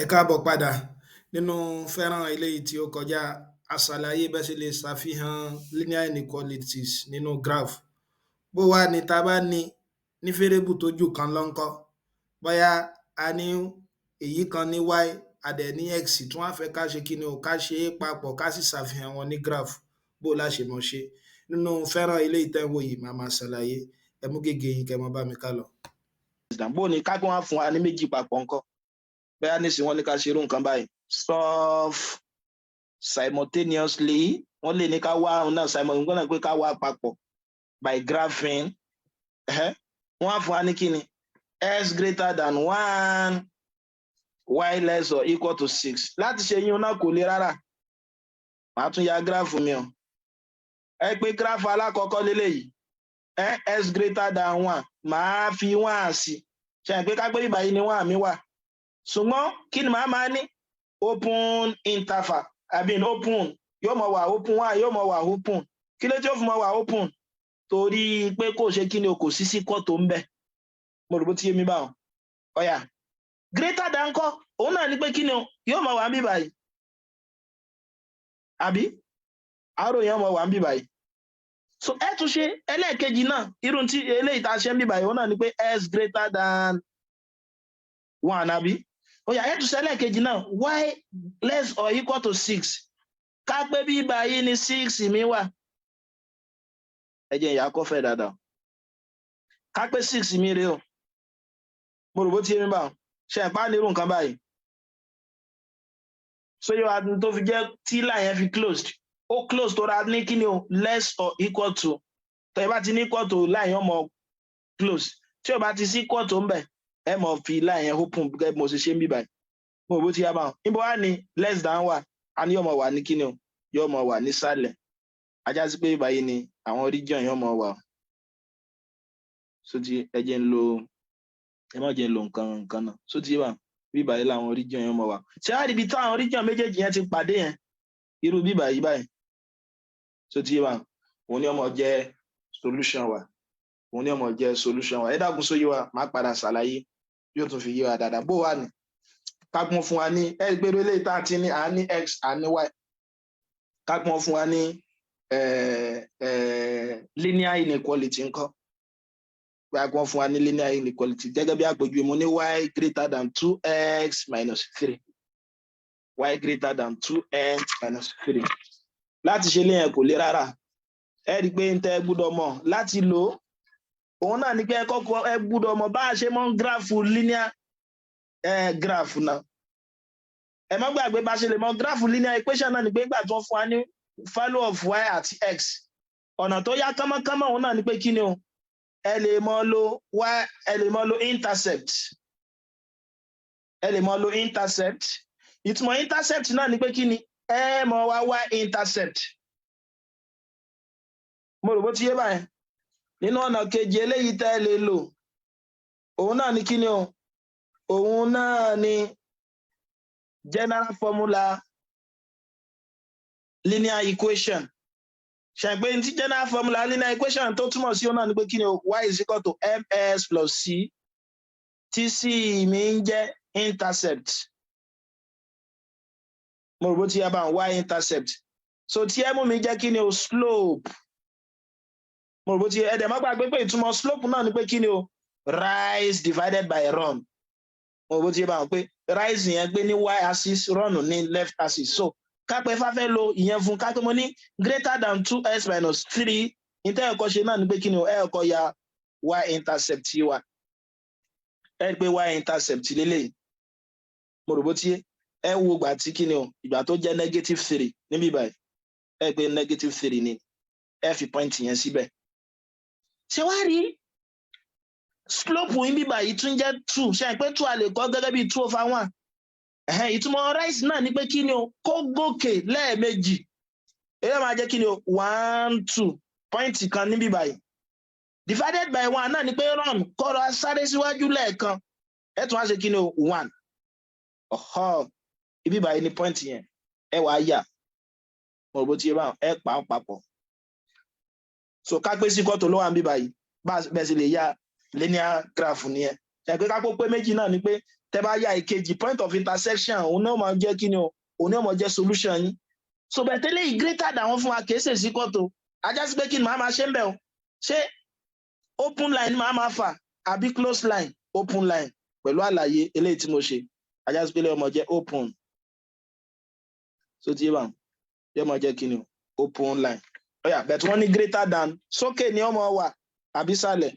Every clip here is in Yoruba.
Ẹ káàbọ̀ padà. Nínú fọ́nrán eléyìí tí ó kọjá, a ṣàlàyé bẹ́ ṣe lè ṣàfihàn linear inequalities nínú graph. Bó wá ni tá bá ní ní variable tó jù kan lọ ńkọ́? Bóyá a ní èyí kan ní y, a dẹ̀ ní x, tí wọ́n á fẹ́ ká ṣe kíni o, ká ṣe é papọ̀, ká sì ṣàfihàn wọn ní graph. Bó lá ṣe mọ́ ṣe nínú fọ́nrán eléyìí tẹ́ ń wò yìí, màá máa ṣàlàyé. Ẹ mú gègé yín, kẹ́ máa bá mi ká lọ. Bó ni ká pé wọ́n fún wa ní méjì papọ̀ ńkọ́? Bóyá nísìnyí wọ́n ní ká ṣe irú nǹkan báyìí, solve simultaneously. Wọ́n lè ní ká wá òun náà simultaneously náà, pé ká wá papọ̀ by graphing. Wọ́n á fún wa ní kíni? X greater than 1, y less or equal to 6. Láti ṣe yín náà kò le rárá. Màá tún ya graph mi o. Ẹ pé graph alákọ̀ọ́kọ́ lélẹ́yìí, x greater than 1, màá fi 1 sí. Ṣe pé ká pé bíbá yìí ni 1 mi wà, ṣùgbọ́n kí ni màá máa ní? Open interval, I mean open, yóò mọ wà open, 1 yóò mọ wà open. Kí ló tí ó fi mọ wà open? Torí pé kò ṣe kí ni o, kò sí sí kọ́ tó ń bẹ̀. Mo rò bó ti yé mi báwọn. Ọ̀yà, greater than kọ́, òun náà ní pé kí ni o, yóò mọ wà ń bí báyìí, àbí àárò yẹn mọ wà ń bí báyìí. So ẹ tún ṣe ẹlẹ́ẹ̀kejì náà, irú tí eléyìí tá a ṣe ń bí báyìí, òun náà ní pé x greater than 1, àbí? Ó yá, ẹ tún ṣe ẹlẹ́ẹ̀kejì náà, y less or equal to 6. Ká pé bí báyìí ni 6 mi wà. Ẹ jẹ́ ìyá kọ́fẹ́ dáadáa. Ká pé 6 mi rèé o. Mo rò bó ti yé mi báwọn. Ṣe ẹ̀ pa nírú nǹkan báyìí, so yóò wá tó fi jẹ́ tí line yẹn fi closed. Ó close tó ra ní kí ni o? Less or equal to. Tó ẹ bá ti ní equal to, line yẹn mọ close. Tí o bá ti sí equal to ń bẹ̀, ẹ mọ̀ fi line yẹn open gẹ́gẹ́ bí mo ṣe ṣe ń bí báyìí. Mo rò bó ti yá báwọn. Níbo wá ní less than wà? A ní yóò mọ wà ní kíni o, yóò mọ wà nísàlẹ̀. Ajá sí pé báyìí ni àwọn region yóò mọ wà. So ti ẹ jẹ́ ń lo, ẹ má jẹ́ ń lo nǹkan nǹkan náà. So ti wà bí báyìí làwọn region yóò mọ wà. Ṣé wàá rí ibi táwọn region méjèèjì yẹn ti pàdé yẹn, irú bí báyìí báyìí? So ti wà, òun ni ó mọ jẹ́ solution wa, òun ni ó mọ jẹ́ solution wa. Ẹ dákun, sóyè wa? Má padà ṣàlàyé, yóò tún fi yé wa dáadáa. Bó wà ní kápọn fún wa ní ẹ gbé eléyìí tá a ti ní, à ní x, à ní y, kápọn fún wa ní linear inequality ńkọ́? Kápọn fún wa ní linear inequality gẹ́gẹ́ bí àpèjúwe, mo ní y greater than 2x minus 3, y greater than 2x minus 3. Láti ṣe léyìn kò le rárá. Ẹ rí i pé ń tẹ́ gbúdọ̀ mọ̀ láti lò ó, òun náà ní pé ẹ kọ́kọ́ ẹ gbúdọ̀ mọ̀ bá a ṣe mọ́ graph linear graph náà. Ẹ má gbàgbé, bá a ṣe lè mọ graph linear equation náà ní pé nígbà tí wọ́n fún wa ní value of y àti x, ọ̀nà tó yá kánmọ́kánmọ́, òun náà ní pé kí ni o, ẹ lè mọ lo y, ẹ lè mọ lo intercept, ẹ lè mọ lo intercept. Ìtumọ̀ intercept náà ní pé kí ni? Ẹ mọ wá y intercept. Mo rò bó ti yé báyìí. Nínú ọ̀nà kejì eléyìí tẹ́ ẹ lè lò, òun náà ní kí ni o? Òun náà ní general formula linear equation. Ṣe pé ní tí general formula linear equation tó túmọ̀ sí, òun náà ní pé kí ni o? Y is equal to mx plus c, tí c mi ń jẹ́ intercept. Mo rò bó ti yá bá y intercept. So tí m mi jẹ́ kí ni o? Slope. Mo rò bó ti yẹ. Ẹ dẹ̀ má gbàgbé pé ìtumọ̀ slope náà ni pé kí ni o? Rise divided by run. Mo rò bó ti yẹ báwọn, pé rise yẹn gbé ní y axis, run ní left axis. So kápẹ́ fáfẹ́ lo ìyẹn fún, kápẹ́ mo ní greater than 2x minus 3, ní tẹ́ ẹ̀kọ́ ṣe náà ni pé kí ni o? Ẹ̀ kọ́ ya y intercept yìí wa. Ẹ rí i pé y intercept lélẹ́yìí. Mo rò bó ti yé. Ẹ wo ìgbà tí kí ni o, ìgbà tó jẹ́ negative 3 níbí báyìí. Ẹ pé negative 3 ni, ẹ fi point yẹn síbẹ̀. Ṣé wàá rí slope yín bíbà yìí tún jẹ́ 2? Ṣe é pé 2 a lè kọ́ gẹ́gẹ́ bí 2 over 1? Ìtumọ̀ rise náà ni pé kí ni o, kó gòkè lẹ́ẹ̀mejì. Èyí máa jẹ́ kí ni o? 1, 2, point kan níbí báyìí. Divided by 1 náà ni pé run, kọ́ra sáré síwájú lẹ́ẹ̀kan. Ẹ tún wá ṣe kí ni o? 1. Ọ̀họ́, ibi báyìí ni point yẹn ẹ wàá yà. Mo rò bó ti yé báwọn. Ẹ pa á papọ̀. So ká pé sí kọ́tò ló wà níbí báyìí, bá bẹ́ẹ̀ sì lè ya linear graph nìyẹn. Ṣe pé ká kó pé méjì náà ni pé Tẹ́ bá ya ìkejì, point of intersection, òun náà máa jẹ́ kí ni o? Òun náà máa jẹ́ solution yín. So bẹ́ẹ̀ tẹ́lẹ̀ yìí, greater than wọ́n fún wa, kìí ṣe equal to. Á já sí pé kí ni màá máa ṣe ń bẹ̀ o? Ṣé open line màá máa fà àbí close line? Open line, pẹ̀lú àlàyé eléyìí tí mo ṣe. Á já sí pé eléyìí ó máa jẹ́ open. So tí yé bá yóò máa jẹ́ kí ni o? Open line. Ó yá, bẹ̀ẹ̀ tí wọ́n ní greater than, sókè ni ó máa wà àbí sàlẹ̀?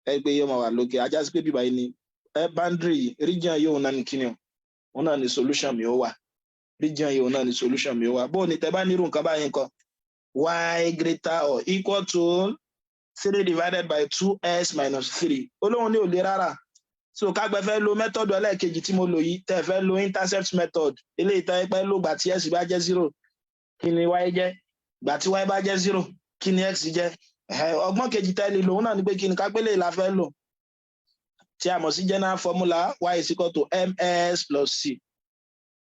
Ẹ pé yóò máa wà lókè. Á já sí pé bíbá yìí ni ẹ boundary yìí, region yìí, òun náà ní kíni o? Òun náà ní solution mi ó wà. Region yìí, òun náà ní solution mi ó wà. Bó o ní tẹ bá nírú nǹkan báyìí nǹkan, y greater or equal to three divided by two x minus three, olóhùn ní ò le rárá. So kágbẹ́ fẹ́ lo method ẹlẹ́ẹ̀kejì tí mo lò yìí, tẹ́ fẹ́ lo intercept method eléyìí, tẹ́ pẹ́ ló gbà tí x bá jẹ́ 0, kí ni y jẹ́? Gbà tí y bá jẹ́ 0, kí ni x jẹ́? Ọgbọ́n kejì tẹ́ lè lò, òun náà ni pé kí ni? Kápẹ́lẹ̀ la fẹ́ lò, tí a mọ̀ sí general formula, y is equal to mx plus c.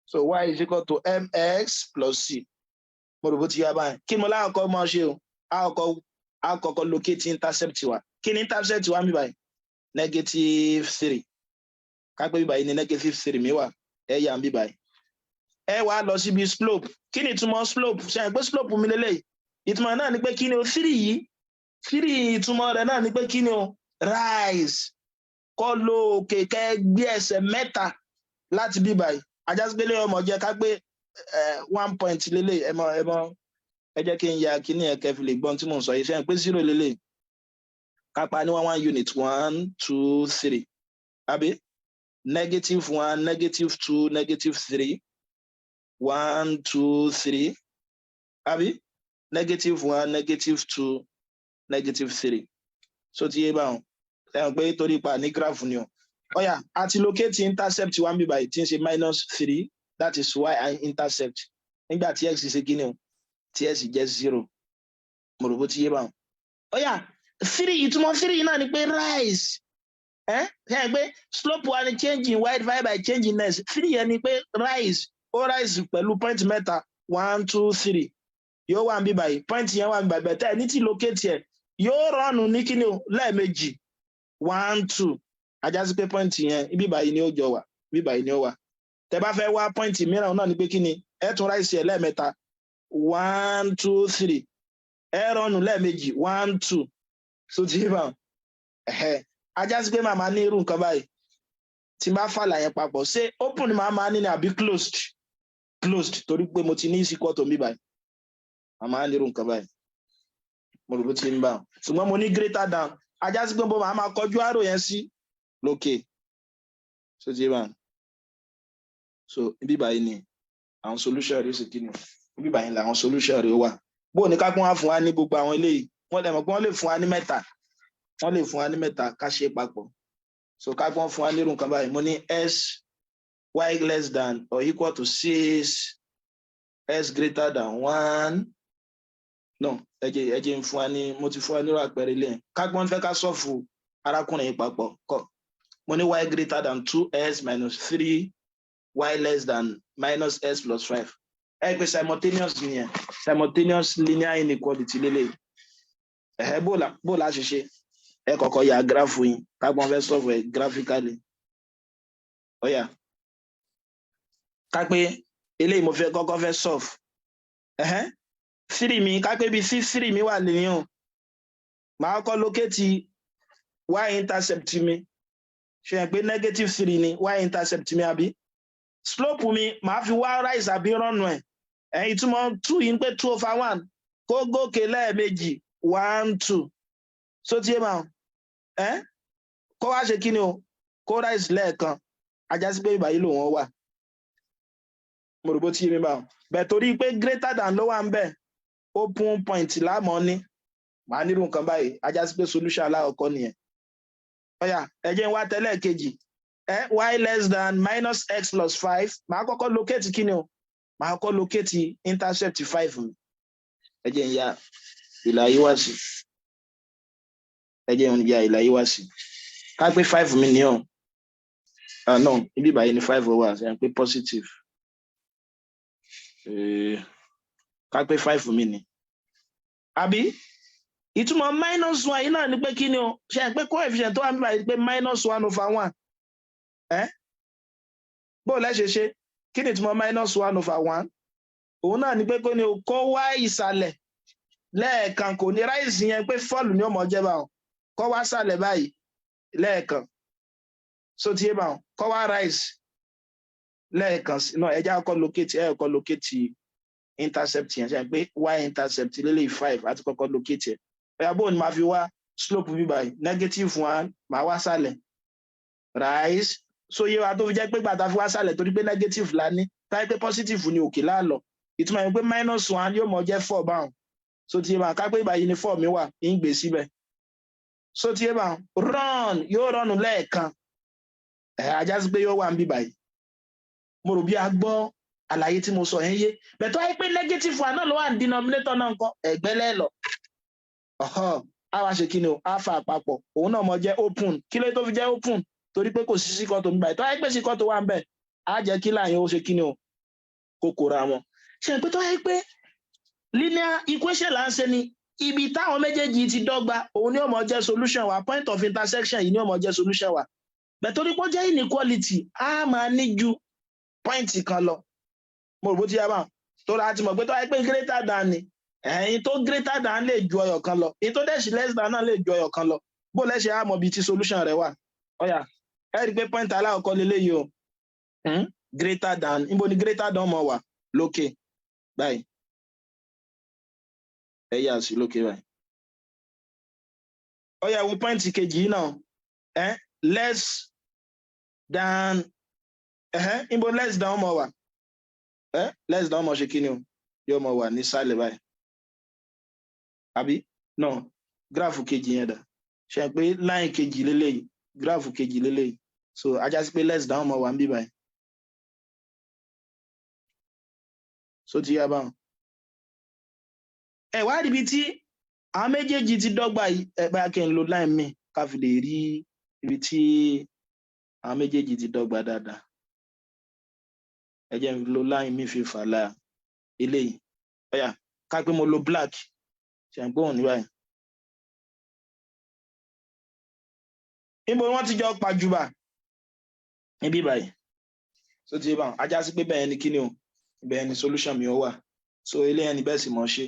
So y is equal to mx plus c. Mo rò bó ti yá báyìí. Kí ni mo lákọ̀ọ́kọ́ máa ṣe o? A kọ́kọ́ locate intercept wa. Kí ni intercept wa ń bí báyìí? Negative three. Kápẹ́ bí báyìí ni negative three mi wà. Ẹ yà ń bí báyìí, ẹ wá lọ síbi slope. Kí ni ìtumọ̀ slope? Ṣe é pé slope mi lélẹ́yìí? Ìtumọ̀ náà ni pé kí ni o? Three yìí, three, ìtumọ̀ rẹ̀ náà ni pé kí ni o? Rise, kọ́ lọ òkè, kẹ́ gbé ẹsẹ̀ mẹ́ta láti bí báyìí. Á já sí pé ó máa jẹ́ ká pé one point lélẹ̀. Ẹ mọ ẹ jẹ́ kí n ya kíní ẹ̀ kẹ́ fi lè gbọ́n tí mò ń sọ yìí. Ṣe é pé 0 lélẹ̀? Kápá ní one one unit, one, two, three, àbí negative one, negative two, negative three, one, two, three, àbí negative one, negative two, negative three. So ti yé báwọn? Ẹ̀hàn pé torí pa ní graph ni o. Ó yá, a ti locate intercept wa ń bí báyìí, tí ń ṣe minus three. That is y intercept nígbà tí x ṣe kíni o? Tí x jẹ́ 0. Mo rò bó ti yé báwọn. Ó yá, three, ìtumọ̀ three náà ni pé rise. Ẹ ṣe é pé slope wa ni change in y divided by change in x. Three yẹn ni pé rise, ó rise pẹ̀lú point mẹ́ta, one, two, three. Yóò wà níbí báyìí, point yẹn wà níbí báyìí bẹ̀tẹ̀ ní tí locate yẹn, yóò run ní kíni o? Lẹ́ẹ̀mejì, one, two. Á já sí pé point yẹn, ibi báyìí ni ó jọ wà, ibi báyìí ni ó wà. Tẹ bá fẹ́ wá point mìíràn náà ni pé kíni? Ẹ tún rise ẹ lẹ́ẹ̀mẹ́ta, one, two, three. Ẹ run lẹ́ẹ̀mejì, one, two. So ti yé báwọn? Ẹ̀hẹ́, á já sí pé màmá ní irú nǹkan báyìí. Tí n bá fàlà yẹn papọ̀, ṣé open ni màá máa ní ni àbí closed? Closed, torí pé mo ti ní is equal to mi báyìí. Màmá ní irú nǹkan báyìí. Mo rò bó ti ń bá wọn, ṣùgbọ́n mo ní greater than. Á já sí pé mo máa máa kọjú arrow yẹn sí lókè. So ti yé báwọn? So ibi báyìí ni àwọn solution rẹ̀ sì kí ni? Ibi báyìí làwọn solution rẹ̀ wà. Bó ní ká pọ́n wá fún wa ní gbogbo àwọn eléyìí, wọ́n lè mọ̀ pé wọ́n lè fún wa ní mẹ́ta, wọ́n lè fún wa ní mẹ́ta ká ṣe papọ̀. So ká pọ́n fún wa nírú nǹkan báyìí, mo ní x y less than or equal to six, x greater than one. No, ẹ jẹ́ ń fún wa ní, mo ti fún wa nírú àpẹẹrẹ ilé yẹn. Ká pọ́n fẹ́ ká solve arákùnrin yìí papọ̀ kọ́. Mo ní y greater than two x minus three, y less than minus x plus five. Ẹ pé simultaneous nìyẹn, simultaneous linear inequality lélẹ̀. Ẹ̀hẹ́, bó la ṣe ṣe? Ẹ kọ́kọ́ ya graph yín. Kágbọ́n fẹ́ solve ẹ graphically. Ó yá, ká pé eléyìí mo fẹ́ kọ́kọ́ fẹ́ solve. Ẹ̀hẹ́, three mi, ká pé bí six three mi wà lẹ́yìn o, màá kọ́ locate y intercept mi. Ṣe yẹn pé negative three ni y intercept mi, àbí? Slope mi, màá fi wá rise àbí run ẹ̀. Ẹ̀yìn ìtumọ̀ two yìí ń pé two over one, kó gòkè lẹ́ẹ̀mejì, one, two. So tí yé máa ẹ́ kó wá ṣe kí ni o? Kó rise lẹ́ẹ̀kan. Á já sí pé ìbàyí lòun wà. Mo rò bó ti yé mi báwọn bẹ́ẹ̀, torí pé greater than ló wà ń bẹ̀, open point láàmọ́ ní màá nírú nǹkan báyìí. Á já sí pé solution alákọ̀ọ́kọ́ nìyẹn. Ó yá, ẹ jẹ́ n wá tẹ́lẹ̀ kejì. Ẹ y less than minus x plus five, màá kọ́kọ́ locate kí ni o? Màá kọ́kọ́ locate intercept five mi. Ẹ jẹ́ n ya ìlà yìí wá sí, ẹ jẹ́ n ya ìlà yìí wá sí. Ká pé five mi ní o. Ah, no, ibi báyìí ni five wà. Ṣe pé positive? Ká pé five mi ní, àbí? Ìtumọ̀ minus one yìí náà ni pé kí ni o? Ṣe pé coefficient tó wà níbàyìí pé minus one over one ẹ Bó o lẹ́ ṣe ṣe, kí ni ìtumọ̀ minus one over one? Òun náà ni pé kó ní o kó wá ìsàlẹ̀ lẹ́ẹ̀kan, kò ní rise yẹn, pé fall ní ó mọ̀ jẹ́ báwọn. Kó wá sàlẹ̀ báyìí lẹ́ẹ̀kan, so ti yé báwọn, kó wá rise lẹ́ẹ̀kan sí náà. Ẹ jẹ́ kọ́kọ́ locate, ẹ kọ́kọ́ locate intercept yẹn. Ṣe pé y intercept lélẹ́yìí five, àti kọ́kọ́ locate ẹ̀. Bóyá bóun ni màá fi wá slope bí báyìí? Negative one, màá wá sàlẹ̀, rise. So yé wa, tó fi jẹ́ pé gbàtà fi wá sàlẹ̀, torí pé negative la ní. Táyé pé positive ni, òkè láàlọ́. Ìtumọ̀ yẹn pé minus one yóò mọ jẹ́ four báwọn. So ti yé báwọn, ká pé ìbáyìí ni four mi wà, ń gbé síbẹ̀. So ti yé báwọn, run, yóò run lẹ́ẹ̀kan ẹ̀, ajá sí pé yóò wà ń bí báyìí. Mo rò bí a gbọ́ àlàyé tí mo sọ yẹn yé bẹ̀tọ́ ayé pé negative one náà ló wà ní denominator náà nǹkan ẹ̀gbẹ́ lẹ́lọ. A wá ṣe kí ni o? A fa àpapọ̀, òun náà mọ jẹ́ open. Kí ló tó fi jẹ́ open? Torí pé kò sí síkọ́ tó ń báyìí. Tó ayé pé síkọ́ tó wà ń bẹ̀, á jẹ́ kí láàyè ó ṣe kí ni o? Kó kóra wọn. Ṣe pé tó ayé pé linear equation là ń ṣe ni, ibi táwọn méjèèjì ti dọ́gba, òun ni ó mọ jẹ́ solution wa. Point of intersection yìí ni ó mọ jẹ́ solution wa. Bẹ̀ torí pé ó jẹ́ inequality, á máa ní ju point kan lọ. Mo rò bó ti yá báwọn, tó ra ti mọ̀ pé tó wáyé pé greater than ni, ẹ̀yin tó greater than lè ju ọyọ̀ kan lọ, èyí tó dẹ̀ sí less than náà lè ju ọyọ̀ kan lọ. Bó lẹ́sẹ̀ á mọ̀ bí tí solution rẹ̀ wà? Ọ̀yà, ẹ rí i pé point alákọ̀ọ́kọ́ leléyìí o, Greater than, níbo ni greater than mọ̀ wà? Lókè báyìí. Ẹ yà sí lókè báyìí. Ọ̀yà, wo point kejì yìí náà, less than, níbo less than mọ̀ wà? Less than mọ̀ ṣe kí ni o? Yóò mọ̀ wà nísàlẹ̀ báyìí, àbí? No, graph kejì yẹn dà? Ṣe pé line kejì leléyìí, graph kejì leléyìí. So ajá sí pé less than mọ̀ wà ń bí báyìí. So ti yá báwọn. Ẹ wá rí ibi tí àwọn méjèèjì ti dọ́gba yìí. Ẹ bá kí n lo line mi ká fi lè rí ibi tí àwọn méjèèjì ti dọ́gba dáadáa. Ẹ jẹ́ n lo line mi fi fàlà eléyìí. Ọ̀yà, ká pé mo lo black, ṣe ń gbóhùn ní báyìí. Níbo wọ́n ti jọ pàjùbà? Níbí báyìí. So ti yé báwọn, ajá sí pé bẹ́ẹ̀ ni kí ni o, bẹ́ẹ̀ ni solution mi ó wà. So eléyẹn ni bẹ́ẹ̀ sì mọ̀ ṣe.